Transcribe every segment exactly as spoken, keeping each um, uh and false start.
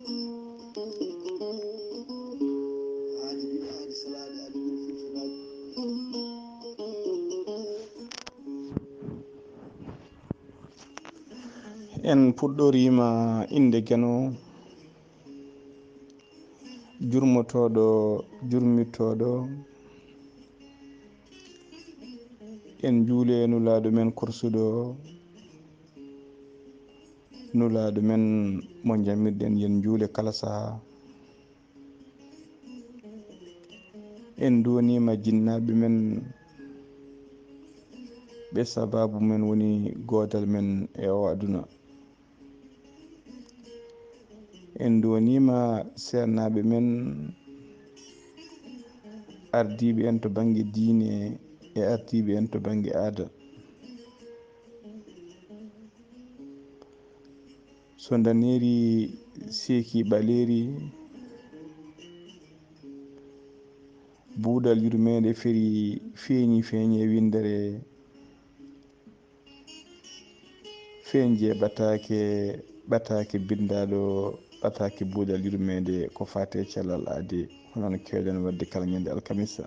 En puɗɗoriima innde Geno, jurmotooɗo, jurmitooɗo. En njuule Nulaaɗo men korsuɗo, Nulaaɗo men mo njamirɗen, yen njuule kala sahaa. En nduwaniima jinnaaɓe men, ɓe sabaabu men woni goodal men e oo aduna. En nduwaniima seernaaɓe men, ardiiɓe en to bannge diine e ardiiɓe en to bannge aada. So ndaneeri seeki ɓaleeri, buuɗal yurmeende feri feeñi feeñe winndere, feeñje ɓataake, ɓataake binndaaɗo, ɓataake buuɗal yurmeende ko faati e cellal aadi, hono no keewɗen waɗde kala ñande alkamisa.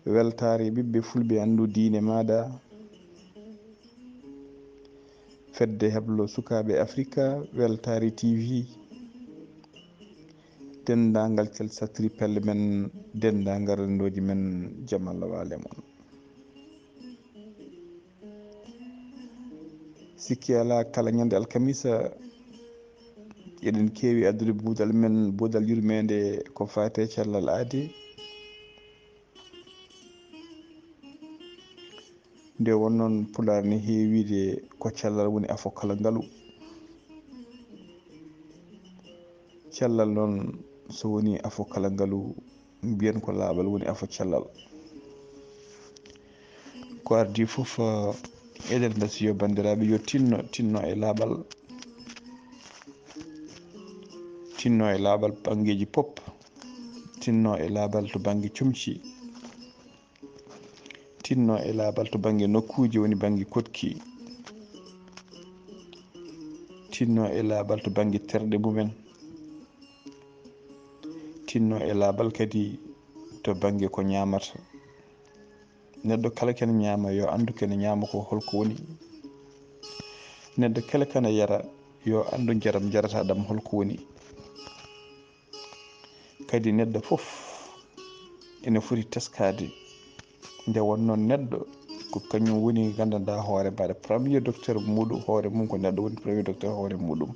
Weltaare ɓiɓɓe fulɓe anndu diine maaɗa. Fedde heblo sukaaɓe Afrika, Weltaare T V, denndaangal calsatri pelle men, denndaangal renndooji men, jam Allah waale mon. Sikki alaa, kala ñande alkamisa, eɗen keewi addude buuɗal men, buuɗal yurmeende ko faati e cellal aadi. Nde won noon, Pulaar ne heewi wiide ko cellal woni afo kala ngalu. Cellal noon, so woni afo kala ngalu, mbiyen ko laaɓal woni afo cellal. Ko ardii fof, eɗen mbasiyo banndiraaɓe yo tinno, tinno e laaɓal, tinno e laaɓal banngeeji pop, tinno e laaɓal to bannge comci, tinno e laaɓal to bannge nokkuuji, woni bannge koɗki, tinno e laaɓal to bannge terɗe mumen, tinno e laaɓal kadi to bannge ko ñaamata. Neɗɗo kala kene ñaama, yo anndu kene ñaama ko holko woni. Neɗɗo kala kene yara, yo anndu njaram jarata ɗam holko woni. Kadi neɗɗo fof ene foti teskaade. Nde wonno neɗɗo ko kañum woni nganndanɗaa hoore maaɗa, premier docteur muuɗum hoore mum ko neɗɗo woni premier docteur hoore muuɗum.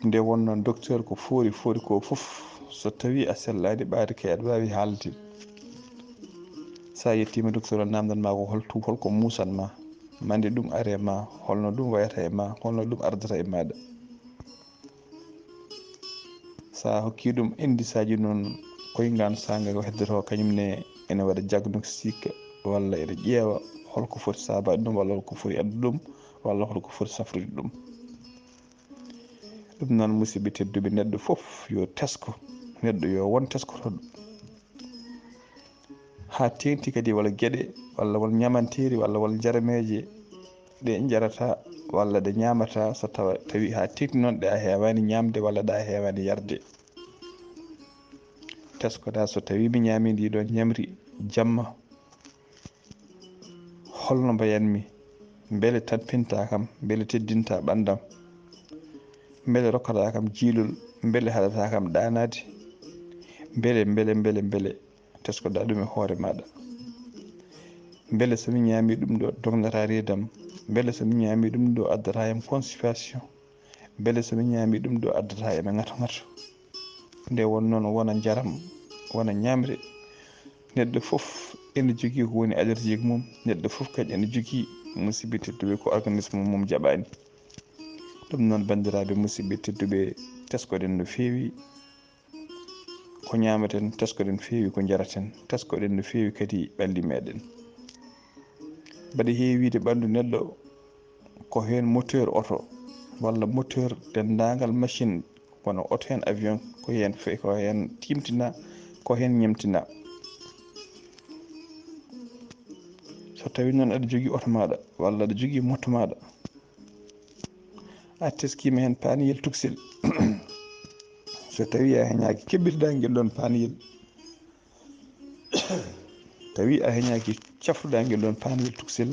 Nde wonno docteur ko foori foori ko fof, so tawii a sellaani ɓaade kay aɗa waawi haalde. So a yettiima docteur o naamndan ma ko holto, holko muusan ma, mande ɗum are ma, holno ɗum wayata e ma, holno ɗum ardata e maaɗa. So a hokkii ɗum indisaaji noon, koyngaan saanga ko heddoto kañum ne ene waɗa diagnostic walla ene ƴeewa holko foti saabaade ɗum walla holko foti addu ɗum walla holko foti safrude ɗum. Ɗum noon, musidɓe tedduɓe, neɗɗo fof yo tesko, neɗɗo yo won teskotooɗo. Haa teeŋti kadi walla geɗe walla won ñamanteeri walla won jarameeje ɗe njarata walla ɗe ñaamata, so tawa, tawi haa teeŋti noon ɗe a heewaani ñaamde walla ɗe a heewaani yarde. Teskoɗaa, so tawii mi ñaamii ndii ɗoo ñamri jamma, holno mbayanmi? Mbele tampintaa kam? Mbele teddintaa ɓanndam? Mbele rokkataa kam jiilol? Mbele haɗataa kam ɗaanaade? Mbele, mbele, mbele, mbele teskoɗaa ɗum e hoore maaɗa. Mbele so mi ñaamii ɗum ɗoo, dogndataa reedam? Mbele so mi ñaamii ɗum ɗoo, addataa yam constipation? Mbele so mi ñaamii ɗum ɗoo, addataa yam e ŋato-ŋato? Nde won noon, wona njaram, wona ñaamre. Neɗɗo fof ene jogii ko woni allergique mum. Neɗɗo fof kadi ene jogii, musidɓe tedduɓe, ko organisme mum jaɓaani. Ɗum noon, banndiraaɓe musidɓe tedduɓe, teskoɗen no feewi ko ñaamaten, teskoɗen feewi ko njaraten, teskoɗen no feewi kadi ɓalli meɗen. Mbaɗa heewiide ɓanndu neɗɗo ko heen moteur oto walla moteur denndaangal machine, kono oto heen avion ko heen fe-, ko heen tiimtina, ko heen ñemtina. So tawi noon aɗa jogii oto maaɗa walla aɗa jogii moto maaɗa, a teskima heen paaniyel tuksel, so tawi a heñaaki kebbitoɗaa ngel ɗoon paaniyel, tawi a heñaaki cafruɗaa ngel ɗoon paaniyel tuksel,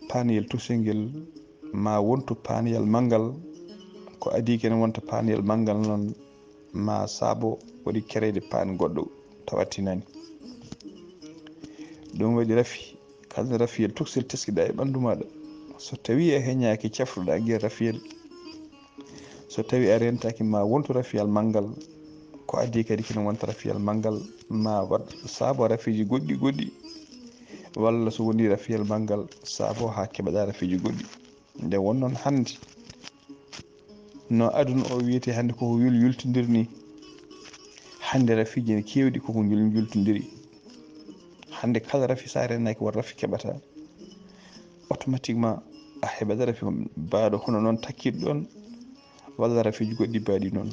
paaniyel tuksel ngel ma wontu paaniyel manngal. Ko adii ken wonta paaniyel manngal noon, ma saabo waɗi kereyde paan goɗɗo tawa tinaani. Ɗum waɗi rafi, kala rafiyel tuksel teskiɗaa e ɓanndu maaɗa, so tawi a heñaaki cafruɗaa ngel rafiyel, so tawi a rentaaki ma wontu rafiyel manngal, ko adii kadi kene wonta rafiyel manngal, ma waɗ saabo rafiiji goɗɗi goɗɗi, walla so wonii rafiyel manngal saabo haa keɓaɗaa rafiiji goɗɗi. Nde won noon hannde, no aduna o wiyetee hannde koko yul-, yultondiri ni, hannde rafiiji ne keewɗi koko yul-, yultondiri. Hannde kala rafi so a renaaki won rafi keɓataa, automatiquement a heɓat rafi baaɗo hono noon takkiiɗo ɗoon, walla rafiiji goɗɗi baaɗi noon.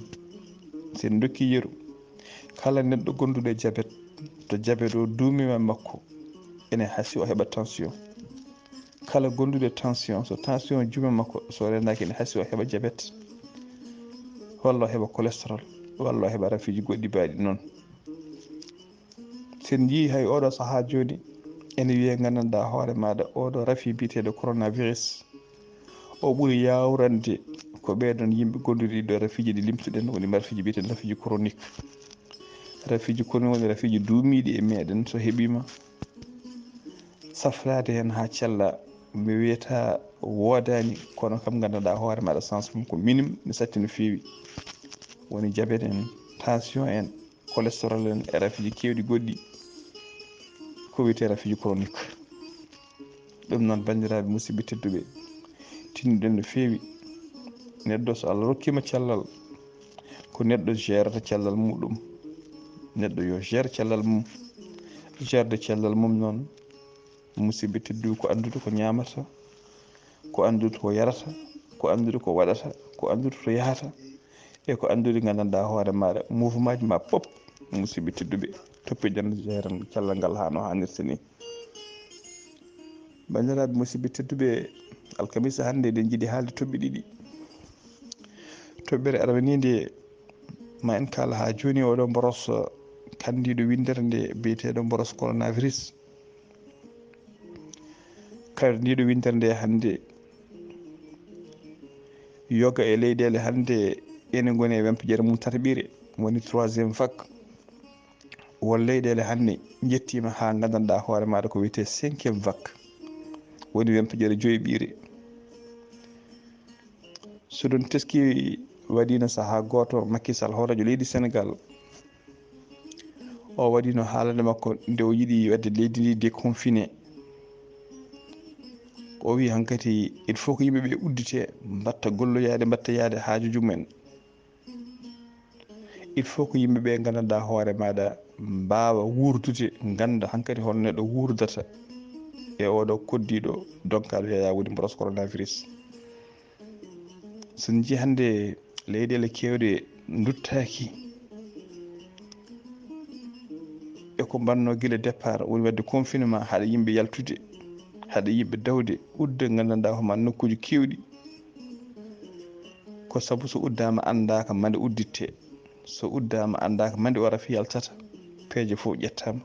So en ndokkii yeru, kala neɗɗo gonduɗo e jabet, to jabet o duumiima e makko, ene hasii o heɓa tension. Kala gonduɗo e tension, so tension juume makko, so renaaki ene hasii o heɓa jabet, walla o heɓa cholestérol, walla o heɓa rafiiji goɗɗi baaɗi noon. So en njiyii hay oɗo sahaa jooni, ene wiyee nganndanɗaa hoore maaɗa oɗo rafi biyeteeɗo coronavirus, o ɓuri yaawrande ko ɓee ɗoon yimɓe gonduɗi ɗiɗo rafiiji ɗi limtuɗen, woni rafiiji biyeteeɗi rafiiji chronique. Rafiiji chronique woni rafiiji duumiiɗi e meeɗen, so heɓiima safraade heen haa cella, mi wiyata woodaani, kono kam nganndanɗaa hoore maaɗa sens mum ko minime, ne satti no feewi. Woni jabet en, tension en, cholestérol en e rafiiji keewɗi goɗɗi, ko wiyetee rafiiji chronique. Ɗum noon, banndiraaɓe musidɓe tedduɓe, tinnoɗen no feewi. Neɗɗo so Allah rokkiima cellal, ko neɗɗo jeerata cellal muɗum. Neɗɗo yo jeer cellal mum. Jeerde cellal mum noon, musidɓe tedduɓe, ko anndude ko ñaamata, ko anndude ko yarata, ko anndude ko waɗata, ko anndude to yahata, e ko anndude nganndanɗaa hoore maaɗa, mouvement ji ma pop, musidɓe tedduɓe, toppiɗen jeeran cellal ngal haa no haanirta ni. Banndiraaɓe musidɓe tedduɓe, alkamisa hannde eɗen njiɗi haalde toɓɓe ɗiɗi. Toɓɓere arwaniinde ma en kaala haa jooni oɗo mboros kandiiɗo winndere nde biyeteeɗo mboros coronavirus. Kandiiɗo winndere nde hannde yoga e leyɗeele hannde ene ngoni e wempijere mum tataɓire, woni troisième vague. Won leyɗeele hannde njettiima haa nganndanɗaa hoore maaɗa ko wiyetee cinquième vague, woni wempijere joyɓiire. So ɗum teski, waɗiino sahaa gooto Macky Sall, hooreejo leydi Senegal, o waɗiino haalande makko nde o yiɗi waɗde leydi ndi déconfiné. O wii hankadi il faut ko yimɓe ɓe uddite, mbatta golloyaade, mbatta yaade haajuuji mumen. Il faut ko yimɓe ɓe nganndanɗaa hoore maaɗa mbaawa wuurdude, ngannda hankadi hol neɗɗo wuurdata e oɗo koddiiɗo donkaaɗo yaya woni mboros coronavirus. So en njii hannde leyɗeele keewɗe nduttaaki e ko mbanno gila départ, woni waɗde confinement, haɗa yimɓe yaltude, haɗa yimɓe dawde, udde nganndanɗaa hooma nokkuuji keewɗi. Ko sabu so uddaama anndaaka mande udditte, so uddaama anndaaka mande o rafi yaltata, peeje fof ƴettaama.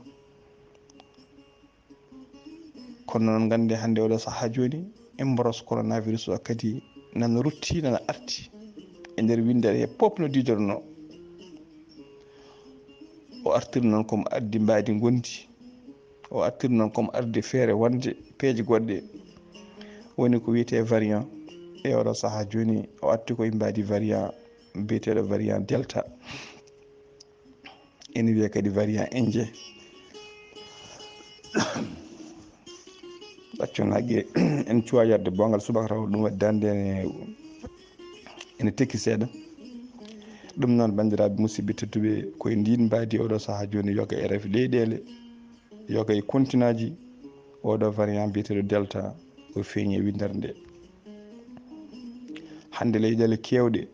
Kono noon nganndi hannde oɗo sahaa jooni, mboros coronavirus o kadi nana rutti, nana arti e nder winndere he pop no diidorno. O artiri noon komo addi mbaadi ngondi, o artiri noon komo addi feere wonde peeje goɗɗe, woni ko wiyetee variant. E oɗo sahaa jooni o atti koye mbaadi variant biyeteeɗo variant Delta. Ene wiyee kadi variant Indien. Ɗaccon haqqe, en cuwa yadde bongal subaka taw ɗum waɗi dande ene, ene tekki seeɗa. Ɗum noon, banndiraaɓe musidɓe tedduɓe, koye ndin mbaadi oɗo sahaa jooni yoga e rafi leyɗeele, yoga e kontinaaji, oɗo variant biyeteeɗo Delta o feeñi e winndere nde. Hannde leyɗeele keewɗe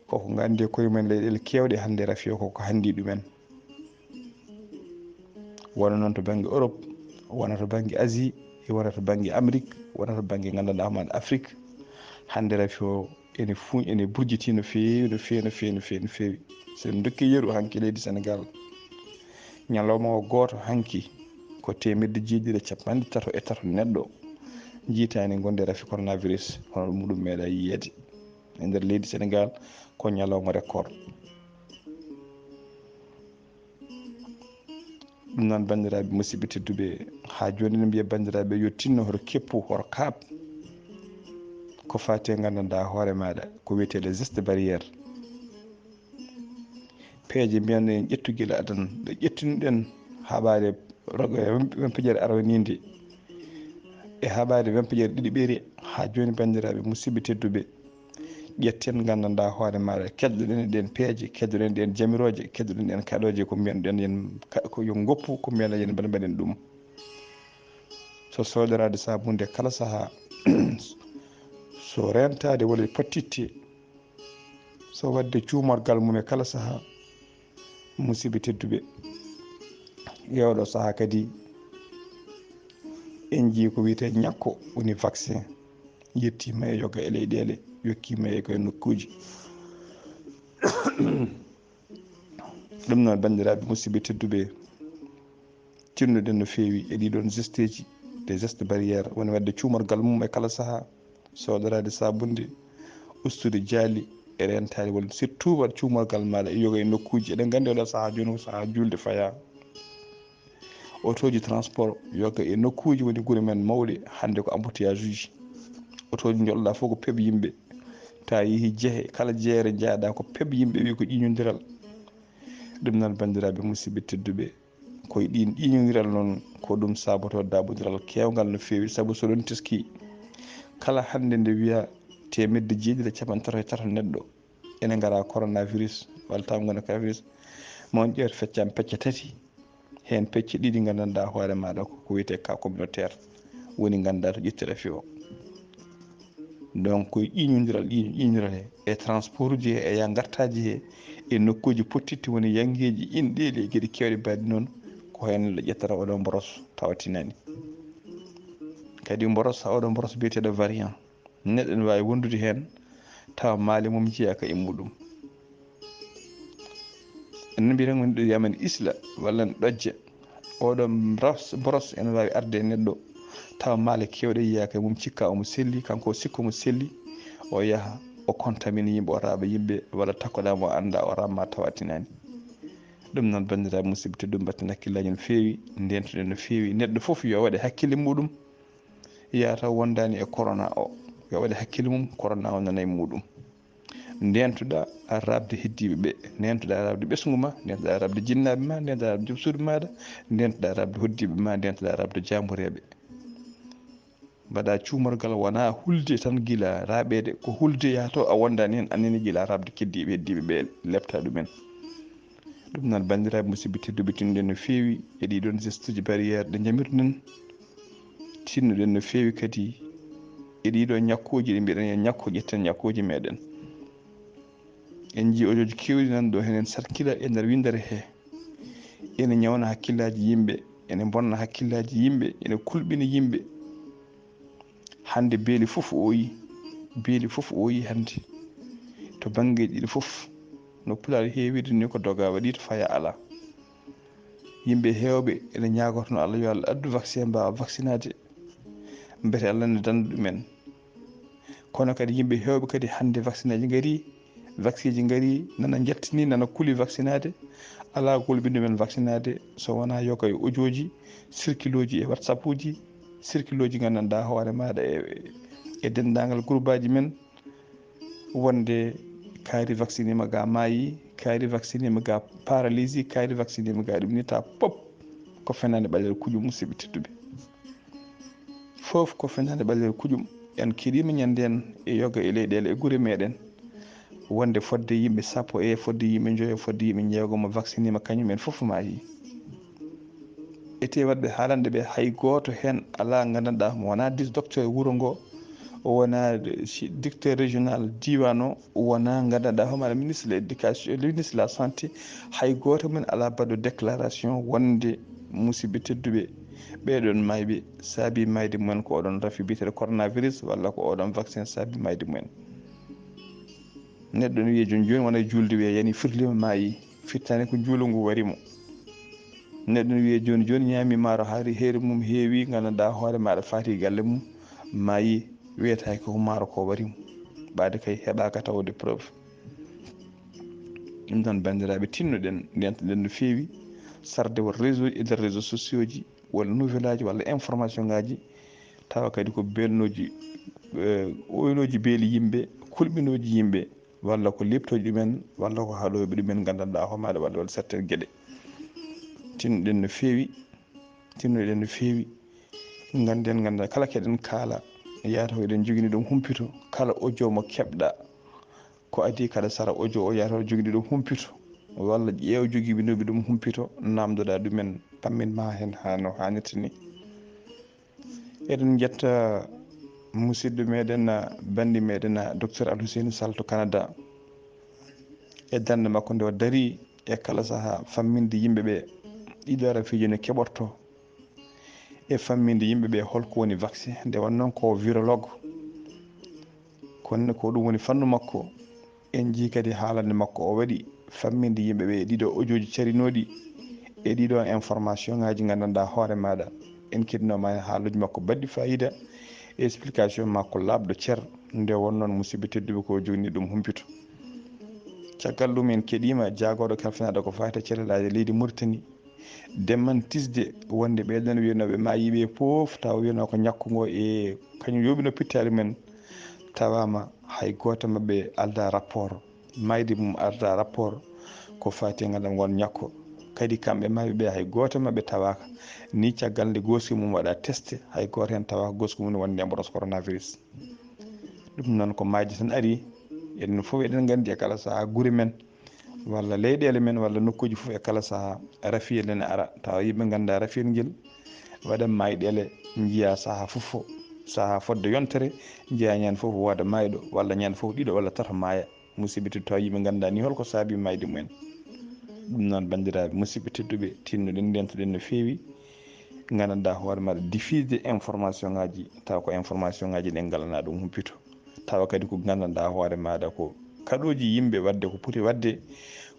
koko nganndi e koye mumen, leyɗeele keewɗe hannde rafi o koko hanndi ɗumen. Wona noon to bannge Europe, wona to bannge Asie, e wona to bannge Amérique, wona to bannge nganndanɗaa homaade Afrique. Hannde rafi o ene fuuñ, ene burjiti no feewi, no feewi, no feewi, no feewi, no feewi. So en ndokki yeru hanki leydi Sénégal, ñalawma o gooto hanki ko teemedde jeeɗiɗi e capanɗe tato e tato neɗɗo jiitaani gonde rafi coronavirus, hono ɗum muɗum meeɗa yiyeede e nder leydi Sénégal. Ko ñalawma record. Ɗum noon, banndiraaɓe musidɓe tedduɓe, haa jooni ne mbiya banndiraaɓe yo tinno, hoto keppu, hoto kaaɓ ko faati e nganndanɗaa hoore maaɗa, ko wiyetee les gestes barrières. Peeje mbiyanno en ƴettu gila adan, ɗo ƴettunoɗen haɓaade rog-, wemp-, wempejere arwaniinde e haɓaade wempejere ɗiɗiɓere. Haa jooni, banndiraaɓe musidɓe tedduɓe, ƴetten nganndanɗaa hoore maaɗa, keddoɗen e ɗeen peeje, keddoɗen e ɗeen jamirooje, keddoɗen e ɗeen kaɗooje, ko mbiyanɗen en ka-, ko yo ngoppu, ko mbiyanɗen en mbele mbaɗen ɗum. So soodoraade saabunde kala sahaa, so reentaade walla pottitte, so waɗde cuumorgal mum e kala sahaa, musidɓe tedduɓe, e oɗo sahaa kadi en njii ko wiyetee ñakko woni vaccin, yettiima e yoga e leyɗeele, yokkiima e ko e nokkuuji. Ɗum noon, banndiraaɓe musidɓe tedduɓe, tinnoɗen no feewi e ɗii ɗoon gesteeji, des gestes barrières, woni waɗde cuumorgal mum e kala sahaa, soodoraade saabunde, ustude jaali e reentaade, walla surtout waɗ cuumorgal maaɗa e yoga e nokkuuji. Eɗen nganndi oɗo sahaa jooni ko sahaa juulde fayaa. Otooji transport yoga e nokkuuji woni gure men mawɗe, hannde ko embouteillage uji. Otooji njolɗaa fof ko peɓ yimɓe. Tawa yehi jehe, kala jeere njaaɗa ko peɓ yimɓe, wi ko ƴiiñondiral. Ɗum noon, banndiraaɓe musidɓe tedduɓe, ko e ɗiin ƴiiñondiral noon, ko ɗum saabotoo daaɓondiral keewngal no feewi, sabu so ɗon teski kala hannde nde wiya teemedde jeeɗiɗi e capanɗe tato e tato neɗɗo ene ngara coronavirus, walla taw ngona coronavirus, ma on ƴeewte feccam pecce tati, heen pecce ɗiɗi nganndanɗaa hoore maaɗa ko, ko wiyetee cas communautaire, woni nganndaa to ƴettira fi o. Donc, ko e ƴiiñondiral, ƴiiñ-, ƴiiñondiral he, e transport uji he, e ya ngartaaji he, e nokkuuji pottitti woni yanngeeji, inɗeeli e geɗe keewɗe mbaɗi noon, ko heen neɗɗo ƴettata oɗo mboros tawa tinaani. Kadi mboros, oɗo mboros biyeteeɗo variant, neɗɗo ene waawi wondude heen tawa maale mum jeyaaka e muɗum. En mbiyaten woni ɗo yamen isla walla en ɗojja. Oɗo mboros, mboros ene waawi arde e neɗɗo tawa maale keewɗe yeyaaka e mum, cikka omo selli, kanko o sikka omo selli, o yaha o contamine yimɓe, o raaɓa yimɓe, walla takkoɗaa mo anndaa o ramma tawa tinaani. Ɗum noon, banndiraaɓe musidɓe tedduɓe, mbatten hakkillaaji no feewi, ndeentoɗen no feewi. Neɗɗo fof yo waɗe hakkille muɗum, yahata wondaani e corona o, yo waɗe hakkille mum, corona o nana e muɗum. Ndeentoɗaa raɓde heddiiɓe ɓe, ndeentoɗaa raɓde ɓesngu ma, ndeentoɗaa raɓde jinnaaɓe ma, ndeentoɗaa raɓde joom suudu maaɗa, ndeentoɗaa raɓde hoddiiɓe ma, ndeentoɗaa raɓde jaambureeɓe. Mbaɗa cuumorgal, wonaa hulde tan gila raɓeede, ko hulde yaha to a wondaani heen, annene gila raɓde keddiiɓe heddiiɓe ɓe, lepta ɗumen. Ɗum noon, banndiraaɓe musidɓe tedduɓe, tinɗen no feewi e ɗii ɗoon geste uji barrière ɗe njamirɗen. Tinnoɗen no feewi kadi e ɗii ɗoo ñakkooji ɗi mbiɗen yo ñakko, ƴetten ñakkooji meɗen. En njii audio ji keewɗi nan ɗo henen sarkila e nder winndere he. Ene ñawna hakkillaaji yimɓe, ene bonna hakkillaaji yimɓe, ene kulɓina yimɓe. Hannde beeli fof ooyi, beeli fof ooyi hannde. To banngeeji ɗiɗi fof, no Pulaar heewiri ni, ko doga waɗi to faya alaa. Yimɓe heewɓe ene ñaagotono Allah yo Allah addu vaccin, mbaawa vaccinaade, mbete Allah ne danda ɗumen. Kono kadi yimɓe heewɓe kadi hannde vaccinaji ngari, vaccin ji ngari, nana njaltini, nana kuli vaccinaade, alaa golɓinɗo men vaccinaade, so wonaa yoga e audio ji, circuloji e WhatsApp uji, circuloji nganndanɗaa hoore maaɗa e, e denndaangal groupe aji men, wonde kaari vaccinima ga maayi, kaari vaccinima ga paralysé, kaari vaccinima ga ɗum ni, ta pop ko fenaande ɓaleere kuƴum, musidɓe tedduɓe. Fof ko fenaande ɓaleere kuƴum. En keɗiima ñande en e yoga e leyɗeele e gure meɗen, wonde fodde yimɓe sappo e fodde yimɓe njoyo, fodde yimɓe jeegomo vaccinima, kañum en fof maayi. Ete waɗɓe haalande ɓe, hay gooto heen alaa nganndanɗaa mo wonaa dis docteur wuro ngo, o wonaa si-, directeur régional diiwaan o, o wonaa nganndanɗaa homaɗa ministre de l'éducation, ministre de la santé, hay gooto men alaa baɗɗo déclaration wonde Musidɓe tedduɓe, ɓeɗon mayɓe saabi mayde mumen ko oɗon rafi biyeteeɗo coronavirus walla ko oɗon vaccin saabi mayde mumen. Neɗɗo ne wiye joni joni wona e julde wiye yani firlima maayi, fittani ko njuulu ngu wari mo. Neɗɗo ne wiye joni joni ñaami maaro hari heeri mum heewi, gandanɗa hoore maɗa faati galle mum maayi, wiyetaki ko maaro ko wari mo. Ɓaade kay heɓaka tawde preuve. Ɗum noon, banndiraaɓe, tinnoɗen, ndentoɗen no feewi sarde won réseau e nder réseau sociaux ji walla nouvelle aji walla information ngaji, tawa kadi ko belnooji, eh, oylooji beeli yimɓe, kulɓinooji yimɓe, walla ko leptooji ɗumen, walla ko haɗooɓe ɗumen, nganndanɗaa homaade walla walla certaines geɗe. Tinnoɗen no feewi, tinnoɗen no feewi. Ngannden, nganndaa kala keɗen kaala, yaata ko eɗen jogini ɗum humpito, kala audio mo keɓɗa, ko adii kala sara audio o yaata jogini ɗum humpito, walla ƴeew jogiiɓe ɗum humpito, naamndoɗaa ɗumen, pammin ma heen haa no haanirta ni. Eɗen njetta musidɗo meɗen, bannde meɗen, docteur Alhuseyni Sall to Canada, e darnde makko nde o darii e kala sahaa famminde yimɓe ɓe ɗiɗo rafiiji no keɓorto, e famminde yimɓe ɓe holko woni vaccin. Nde won noon ko virologue, kono ko ɗum woni fannu makko. En njii kadi haalande makko o waɗi famminde yimɓe ɓe e ɗiɗo audio ji carinooɗi, e ɗiɗo information ngaji nganndanɗaa hoore maɗa. En keɗinooma heen haaluuji makko baɗɗi fayida e explication makko laaɓɗo cer. Nde won noon, musidɓe tedduɓe, ko jogni ɗum humpito. Caggal ɗum, en keɗiima jaagorɗo kalfinaɗo ko faati e cellelaaji leydi Mauritanie, demantisde wonde ɓeɗon wiyanooɓe maayi ɓe fof, tawa wiyanoo ko ñakku ngo e kañum yooɓino pittaali men, tawaama hay gooto maɓɓe aldaa rapport. Mayde mum aldaa rapport ko faati e ngandal ngon ñakku. Kadi kamɓe maayi ɓe hay gooto maɓɓe tawaaka. Ni caggal nde gooski mum waɗa testé, hay gooto heen tawaaka gooski mum wonde e mboros coronavirus. Ɗum noon ko maayde tan ari. Enen fof eɗen nganndi e kala sahaa gure men, walla leyɗeele men, walla nokkuuji fof e kala sahaa, rafiyel ene ara. Tawa yimɓe nganndaa rafiyel ngel, waɗa mayɗeele, njiya sahaa fof, sahaa fodde yontere, njiya ñande fof wooda mayɗo, walla ñande fof ɗiɗo walla tato maaya. Musidɓe tedduɓe, tawa yimɓe nganndaa ni holko saabi mayde mumen. Ɗum noon, banndiraaɓe, musidɓe tedduɓe, tinnoɗen, ndentoɗen no feewi. Nganndanɗaa hoore maɗa diffusde information ngaji, tawa ko information ngaji ɗi ngalana ɗum humpito. Tawa kadi ko nganndanɗaa hoore maɗa ko kaɗooji yimɓe waɗde ko poti waɗde,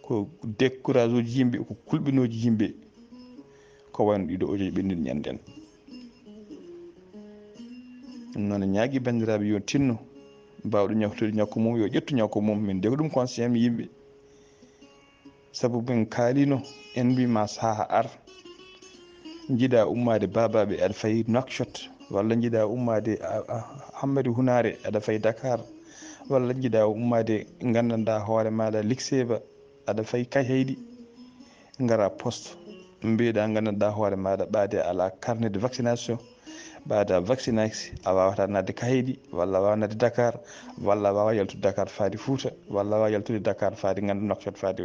ko décourage uji yimɓe, ko kulɓinooji yimɓe, ko wayno ɗiɗo audio ji ɓennuɗi ñanden. Ɗum noon, ñaagi banndiraaɓe yo tinno, baawɗo ñawtude ñakku mum, yo ƴettu ñakku mum. Min de ko ɗum conseil am yimɓe. Sabu min kaalino, en mbiima saha ar, njiɗa ummaade Babaɓe, aɗa fayi Nouakchott, walla njiɗa ummaade a, a, Hammadi Hunaare, aɗa fayi Dakar, walla njiɗa ummaade nganndanɗaa hoore maɗa Likseba, aɗa fayi Kayhayɗi, ngara poste, mbiɗa nganndanɗaa hoore maɗa ɓaade ala carnet de vaccination, ɓaade a vaccinaaki, a waawata naatde Kayhayɗi, walla a waawa naatde Dakar, walla a waawa yaltude Dakar faade Fuuta, walla a waawa yaltude Dakar faade nganndu Nouakchott faade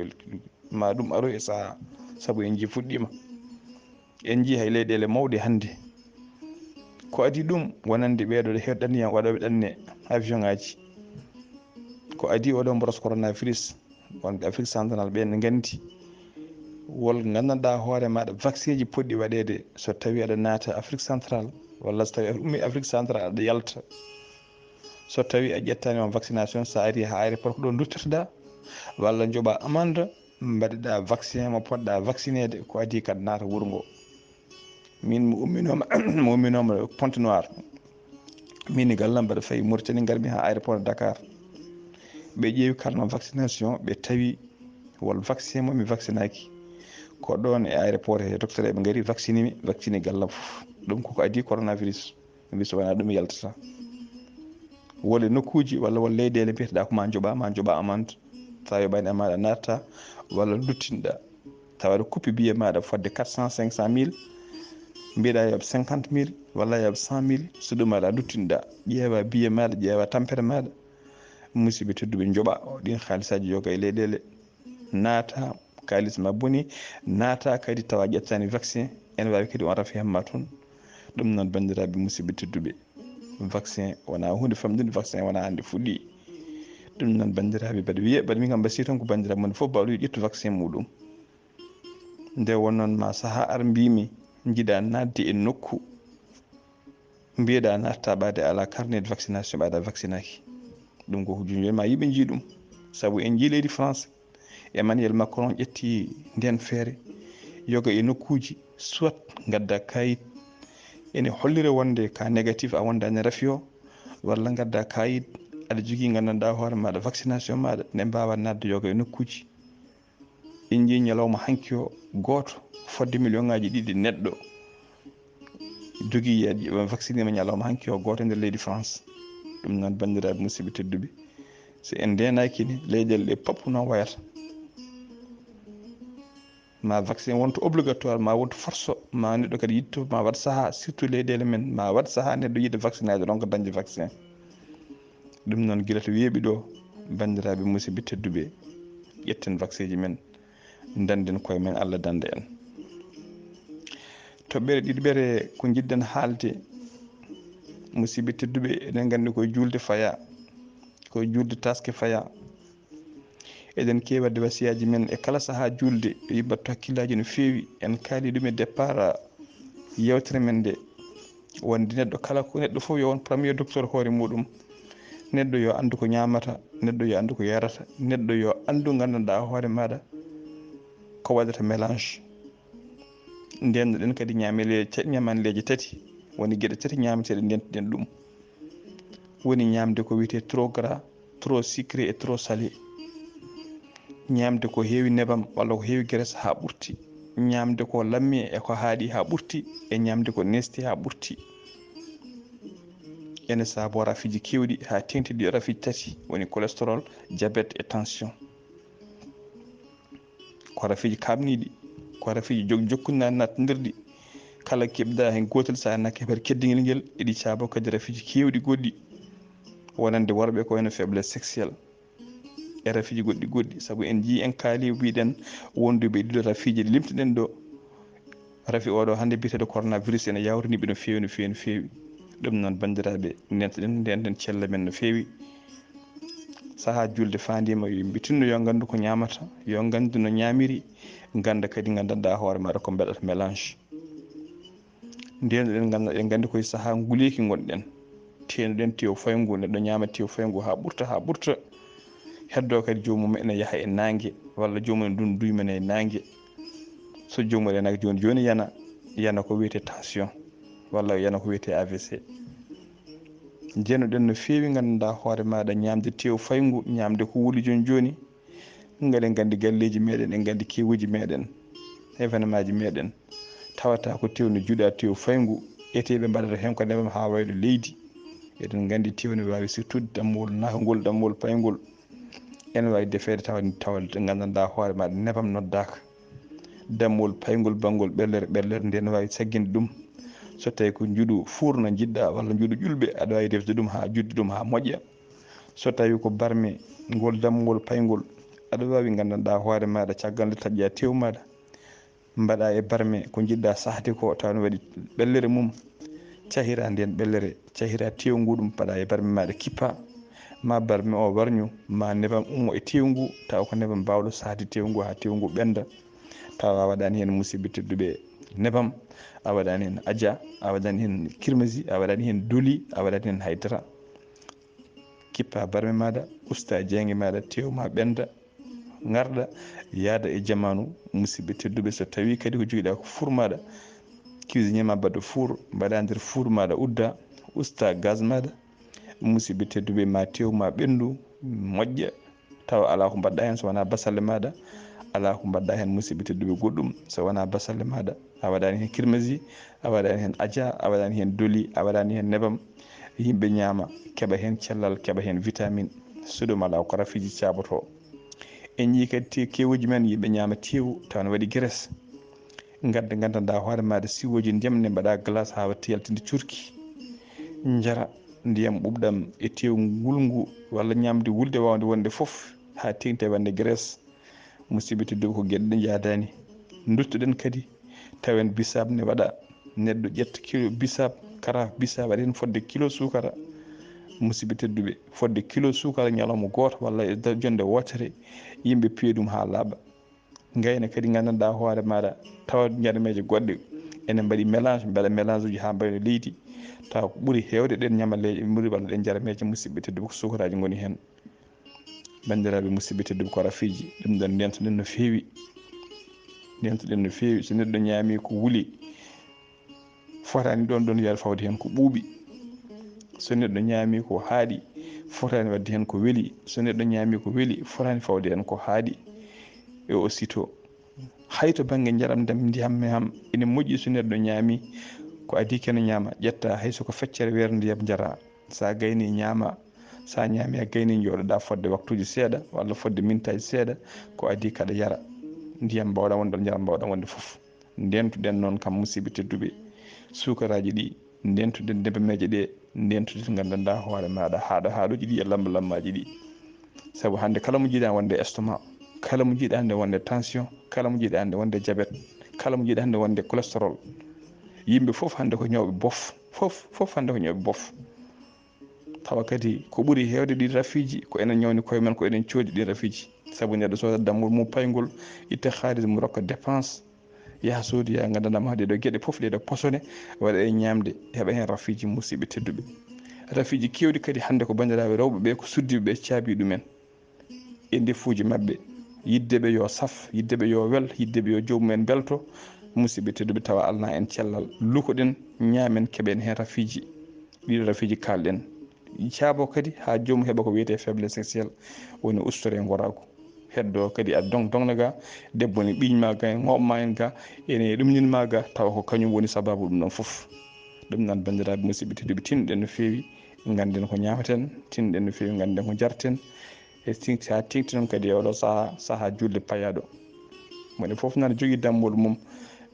ma ɗum aroy e saha, sabu en jii fuɗɗiima. En jii hay leyɗeele mawɗe hannde. Ko adii ɗum wonande ɓeeɗo ɗe heewɗe ɗanniyan waɗooɓe ɗanne avion ngaji. Ko adii oɗo mboros coronavirus, wonɓe Afrique Central ɓeen ne nganndi. Wol nganndanɗaa hoore maɗa vaccin ji poɗɗi waɗeede so tawi aɗa naata Afrique Central, walla so tawi aɗa ummi Afrique Central aɗa yalta. So tawi a ƴettaani on vaccination, so a ari ha aéroport ko ɗon duttirɗa, walla njoɓa amande, mbaɗeɗa vaccin mo poɗɗa vaccineede, ko adii kadi naata wuro ngo. Min mi umminooma, mi umminooma Pointe Noire. Min e gallam mbaɗa fayi Mauritanie, ngarmi ha aéroport Dakar. Ɓe ƴeewi carte ma vaccination, ɓe tawi wol vaccin mo mi vaccinaaki. Ko ɗon e aéroport he docteur ɓe ngari vaccini mi, vaccini gallam fof. Ɗum koko adii coronavirus. Mbi so wonaa ɗum yaltata. Wole nokkuuji walla won leyɗeele mbiyeteɗaa ko ma njoɓa, ma njoɓa amande. Sa yoɓani amande a natta walla duttinɗa. Tawa aɗa kuppi biye maɗa fodde quatre cent, cinq cent mille. Mbiɗa yoɓ cinquante mille walla yoɓ cent mille. So ɗum aɗa duttinɗa. Ƴeewa biye maɗa, ƴeewa tampere maɗa. Musidɓe tedduɓe njoɓa ɗin haalisaaji yoga e leyɗeele. Naata kaalis ma boni, naata kadi tawa ƴettani vaccin, ene waawi kadi on rafi hemma toon. Ɗum noon, banndiraaɓe musidɓe tedduɓe, vaccin wonaa huunde famɗunde, vaccin wonaa hannde fuɗɗi. Ɗum noon, banndiraaɓe, mbaɗa wiye, mbaɗa mi kam mbasi tan ko banndiraaɓe mon fof mbawɗo yo ƴettu vaccin muɗum. Nde wonnoon ma saha ar mbimi njiɗa nadde e nokku, mbiyeɗa natta ɓaade ala carnet de vaccination, ɓaada vaccinaki. Ɗum ko hujjo joni ma yiɓe jii ɗum. Sabu en jii leydi France, Emmanuel Macron ƴetti nden feere, yoga e nokkuji, soit gadda kayit ene hollira wonde ka négatif, a wondani rafi o, walla gadda kayit aɗa jogii gandanɗa hoore maɗa vaccination maɗa, ne mbawa nadde yoga e nokkuji. En jii ñalawma hanki o, gooto fodde million ngaji ɗiɗi neɗɗo dogi, vaccinima ñalawma hanki o gooto e nder leydi France. Ɗum noon, banndiraaɓe musidɓe tedduɓe, so en ndenaki ni, leyɗele ɗe pop noon wayata. Ma vaccin wonto obligatoire, ma wonto force, ma neɗɗo kadi yitto ma waɗ saha, surtout leyɗele men, ma waɗ saha neɗɗo yiɗa vaccinaade, ronka dañde vaccin. Ɗum noon, gila to weeɓi ɗo, banndiraaɓe musidɓe tedduɓe, ƴetten vaccin ji men, danden koye men, Allah danda en. Toɓɓere ɗiɗɓere, ko jiɗɗen haalde, musidɓe tedduɓe, eɗen gandi koye julde faya, koye julde taske faya. Eɗen keewi wadde wasiyaji men e kala saha julde, yo yimɓe mbattu hakkillaji no feewi. En kaali ɗum e départ yewtere men nde, wonde neɗɗo kala, ko neɗɗo fof yo won premier docteur hoore muɗum. Neɗɗo yo anndu ko ñaamata, neɗɗo yo anndu ko yarata, neɗɗo yo anndu nganndanɗaa hoore maaɗa ko waɗata mélange. Ndennoɗen kadi ñaamele-, ca-, ñamanleeje tati, woni geɗe tati ñaameteeɗe ndentuɗen ɗum. Woni ñaamde ko wiyetee trop gras, trop sucré et trop salé. Ñaamde ko heewi nebam walla ko heewi graisse haa ɓurti. Ñaamde ko lammi e ko haaɗi haa ɓurti, e ñaamde ko neesti haa ɓurti. Ene saaboo rafiiji keewɗi haa teeŋti ɗi rafiiji tati, woni cholestérol, diabète e tension. Ko rafiiji kaaɓniiɗi, ko rafiiji jok-, jokkuɗi na-, nattindirɗi. Kala keɓɗa heen gootel, so a nakke feere keddingel ngel, eɗi caaboo kadi rafiiji keewɗi goɗɗi, wonande worɓe ko wayno faiblesse sexuelle. E rafiiji goɗɗi goɗɗi, sabu en njii, en kaali, mbiɗen wonduɓe e ɗiɗo rafiiji ɗi limtuɗen ɗo. Rafi oɗo hannde biyeteeɗo coronavirus ene yawrini ɓe no feewi, no feewi, no feewi. Ɗum noon, banndiraaɓe, ndentɗen, ndenden celle men no feewi. Saha julde faandiima, yo yimɓe tinno, yo nganndu ko ñaamata, yo nganndu no ñaamiri, ngannda kadi, nganndanɗaa hoore maaɗa ko mbaɗata mélange. Ndeenuɗen, ngannda, eɗen nganndi koye sahaa nguleeki ngonɗen. Teenuɗen teew fayngu, neɗɗo ñaama teew fayngu haa ɓurta, haa ɓurta. Heddoo kadi joomum ene yaha e naange, walla joomum ene dun-, duymana e naange. So joomum ene jooni jooni yana, yana ko wiyetee tension, walla yana ko wiyetee A V C. Njenuɗen no feewi, nganndanɗaa hoore maaɗa ñaamde teew fayngu, ñaamde ko wuli jooni jooni. Ngal en nganndi galleeji meeɗen, en nganndi kewuuji meeɗen, événement ji meeɗen, tawata ko teew no juɗa, teew fayngu, eteeɓe mbaɗata heen ko nebam haa waylo leydi. Eɗen nganndi teew no waawi sirtude dammuwol naatgol, dammuwol payngol. Ene waawi defeede tawa, tawa nganndanɗaa hoore maaɗa nebam noddaaka. Dammuwol payngol, banngol ɓerlere, ɓerlere nde ne waawi sagginde ɗum. So tawii ko njuɗu fuur no njiɗɗaa, walla njuɗu ƴulɓe, aɗa waawi refde ɗum haa juɗde ɗum haa moƴƴa. So tawii ko barme, ngol dammuwol payngol, aɗa waawi, nganndanɗaa hoore maaɗa, caggal nde taƴƴaa teew maaɗa, mbaɗaa e barme ko njiɗɗaa sahde ko, tawa no waɗi ɓellere mum, cahiraa ndeen ɓellere, cahiraa teew ngu, ɗum mbaɗaa e barme maaɗa, kippaa, ma barme o warñu, ma nebam ummo e teew ngu, tawa ko nebam baawɗo sahde teew ngu haa teew ngu ɓennda, tawa a waɗaani heen, musidɓe tedduɓe, nebam, a waɗaani heen aja, a waɗaani heen kirmasi, a waɗaani heen doli, a waɗaani heen hay dara. Kippaa barme maaɗa, ustaa jeynge maaɗa, teew ma ɓennda, ngarɗa, yaada e jamaanu. Musidɓe tedduɓe, so tawii kadi ko jogiɗaa ko fuur maaɗa, cuisinier ma baɗɗo fuur, mbaɗaa nder fuur maaɗa, uddaa, ustaa gaz maaɗa. Musidɓe tedduɓe, ma teew ma ɓenndu, moƴƴa, tawa alaa ko mbaɗɗaa heen so wonaa basalle maaɗa, alaa ko mbaɗɗaa heen, musidɓe tedduɓe, goɗɗum so wonaa basalle maaɗa. A waɗaani heen kirmasi, a waɗaani heen aja, a waɗaani heen doli, a waɗaani heen nebam. Yimɓe ñaama, keɓa heen cellal, keɓa heen vitamine. So ɗum alaa, ko rafiiji caabotoo. En njii kadi te-, kewuuji men, yimɓe ñaama teewu, tawa no waɗi graisse. Ngadda, nganndanɗaa hoore maaɗa siwooji ndiyam ne, mbaɗa glace haa waɗti yaltinde cuurki. Njara ndiyam ɓuuɓɗam e teew ngulngu, walla ñaamde wulde waawnde wonde fof, haa teeŋti waɗde graisse. Musidɓe tedduɓe, ko geɗe ɗe njaadaani. Nduttoɗen kadi, tawen bisaab ne waɗa, neɗɗo ƴetta kilo bisaab, karaaf bisaab, waɗa heen fodde kilo suukara. Musidɓe tedduɓe, fodde kilo suukara ñalawma gooto walla e nder jonnde wootere, yimɓe piya ɗum haa laaɓa. Ngayna kadi nganndanɗaa hoore maaɗa, tawa njarmeeje goɗɗe ene mbaɗi mélange, mbaɗa mélange uji haa mbayno leydi. Tawa ko ɓuri heewde ɗeen ñamaleeje, ɓuri walla ɗeen njarmeeje, musidɓe tedduɓe, ko sukaraaji ngoni heen. Banndiraaɓe musidɓe tedduɓe, ko rafiiji, ɗum ɗoon ndeentoɗen no feewi. Ndeentoɗen no feewi. So neɗɗo ñaami ko wuli, fotaani ɗoon ɗoon yaade fawde heen ko ɓuuɓi. So neɗɗo ñaami ko haaɗi, fotaani waɗde heen ko weli. So neɗɗo ñaami ko weli, fotaani fawde heen ko haaɗi. E o sito, hay to bannge njaram ndem ndiyam me am, ene moƴƴi so neɗɗo ñaami ko adii kene ñaama, ƴetta hay so ko feccere weer ndiyam njara. Sa gayni ñaama, sa ñaami a gayni, jooɗoɗa fodde waktuuji seeɗa walla fodde mintaaji seeɗa, ko adii kaɗa yara ndiyam mbawɗam wonde, njaram mbawɗam wonde fof. Ndentuɗen noon kam, musidɓe tedduɓe, sukaraaji ɗi, ndentuɗen nebameeje ɗe, ndentuɗen nganndanɗaa hoore maaɗa haaɗo haaɗooji ɗi e lamba lambaaji ɗi. Sabu hannde kala mo jiiɗa wonde estomac, kala mo jiiɗa hannde wonde tension, kala mo jiiɗa hannde wonde diabète, kala mo jiiɗa hannde wonde cholestérol, yimɓe fof hannde ko ñawɓe bof, fof, fof hannde ko ñawɓe bof. Tawa kadi ko ɓuri heewde ɗin rafiiji, ko enen ñawni koye men, ko enen coodi ɗin rafiiji. Sabu neɗɗo soodat dammbol mum payngol, itta haalis mum, rokka dépense, yaha soodoya, nganndanɗaa ma ɗeɗo geɗe fof, ɗeɗo posone, waɗa e ñaamde, heɓa heen rafiiji, musidɓe tedduɓe. Rafiiji keewɗi kadi hannde ko banndiraaɓe rewɓe ɓe, ko suddiiɓe ɓe caabii ɗumen e ndefuuji maɓɓe, yidde ɓe yo saf, yidde ɓe yo wel, yidde ɓe yo joomum en mbelto, musidɓe tedduɓe, tawa alnaa en cellal. Lukoɗen, ñaamen, keɓen heen rafiiji. Ɗiɗo rafiiji kaalɗen. Caabo kadi haa joomum heɓa ko wiyetee faiblesse sexuelle, woni ustore ngoraagu. Heddo kadi a dong dongna ga, debbo ne ɓiiñ ma ga, ŋooɓ ma en ga, ene ɗumnin ma ga, tawa ko kañum woni sababu ɗum ɗon fof. Ɗum noon, banndiraaɓe musidɓe tedduɓe, tinɗen no feewi, ngannden ko ñaamaten, tinɗen no feewi, ngannden ko njarten. E tin-, haa teeŋti noon kadi e oɗo sahaa, sahaa juulde payaaɗo. Moni fof nana jogii dammbol mum,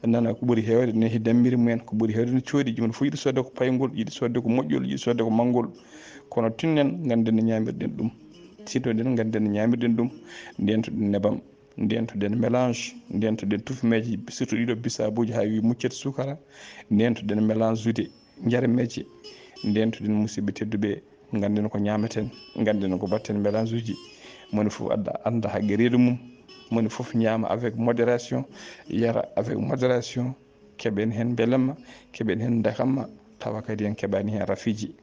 nana ko ɓuri heewde ne he dammiri mumen, ko ɓuri heewde ne coodi, jumon fof yiɗi soodde ko payngol, yiɗi soodde ko moƴƴol, yiɗi soodde ko manngol. Kono tinnen, ngannden no ñaamirɗen ɗum, tinnoɗen, ngannden no ñaamirɗen ɗum, ndentoɗen nebam, ndentoɗen mélange, ndentoɗen tufumeeje, surtout ɗiɗo bisaabuuji, haa wi muccet sukara, ndentoɗen mélange ude njarmeeje, ndentoɗen musidɓe tedduɓe, ngannden ko ñaameten, ngannden ko mbaɗten mélange uji. Moni fof adda, annda haqqe reedu mum, moni fof ñaama avec modération, yara avec modération, keɓen heen mbelamma, keɓen heen ndakamma, tawa kadi en keɓaani heen rafiiji.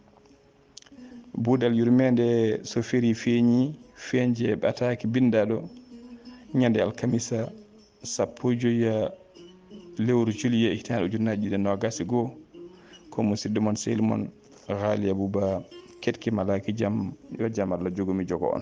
Buudal yurmeende so ferii feeñii, feeñje ɓataaki binndaaɗo, ñande alkamisa sappo e joyi lewru juillet hitaande ujunnaaji ɗiɗi e noogaas e goo. Ko musidɗo mon, sehil mon, Haali Abuba, keɗki malaaki jam, yo jam Allah jogo mi jogo on.